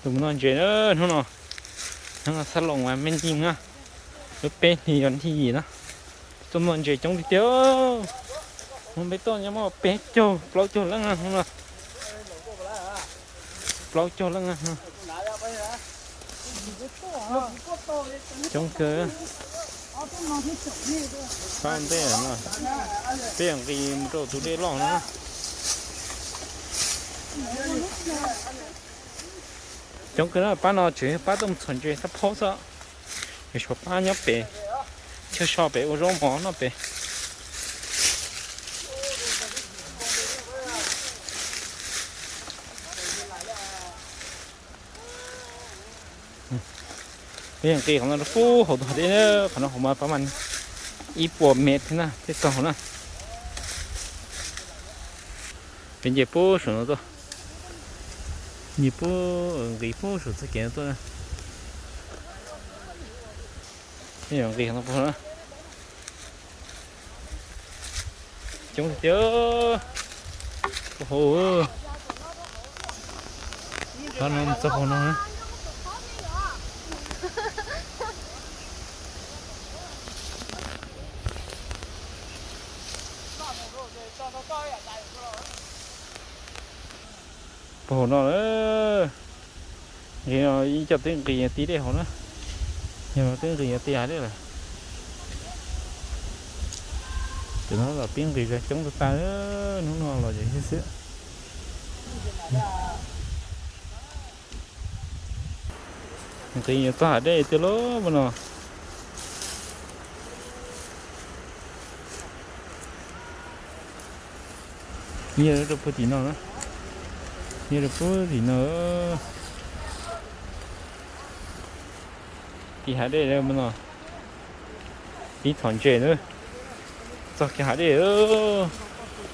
Mus noj ntses na hnub no, hnub no xab loos mas me ntsis na, lub peb hlis yog thib yim na, tuaj noj ntses coob tiag tiag. Hnub peb tuaj nyob muaj peb caug plaub caug leej na hnub no, plaub caug leej na. Coob kawg. Pab ntej no, peb yuav nqis mus rau tus dej loj no. Coob kawg na, pab no tseem pab tuaj mus txhom ntses xab phob xwb. Yog tshuav pab nyob pem, chaw so pem ua zaub mov noj pem. Peb yuav nqis qhov no rau pub hauv tus hav dej na, qhov no hauv mas pab mas ib puas mev thiab na thiaj txog hauv na. Peb nce pub saum no tuaj, nce pub, nqis pub saum txoj kev no tuaj na. Peb yuav nqis qhov no pub na. Coob tiag tiag. Ua hauv, qhov no txog hauv no. Puag hauv no, nqis no ib co twb nqis ti dej hauv na, yog no twb nqis ti hav dej lawm. Cov no los pib nqis zog coob tag tag, hnub no los yog xwb. Nqis txog hav dej tiag lauj no. Nyiag rau puag tim no na, nyiag rau puag tim no. Tim hav dej no, pib txhom ntses na, txog kiag hav dej.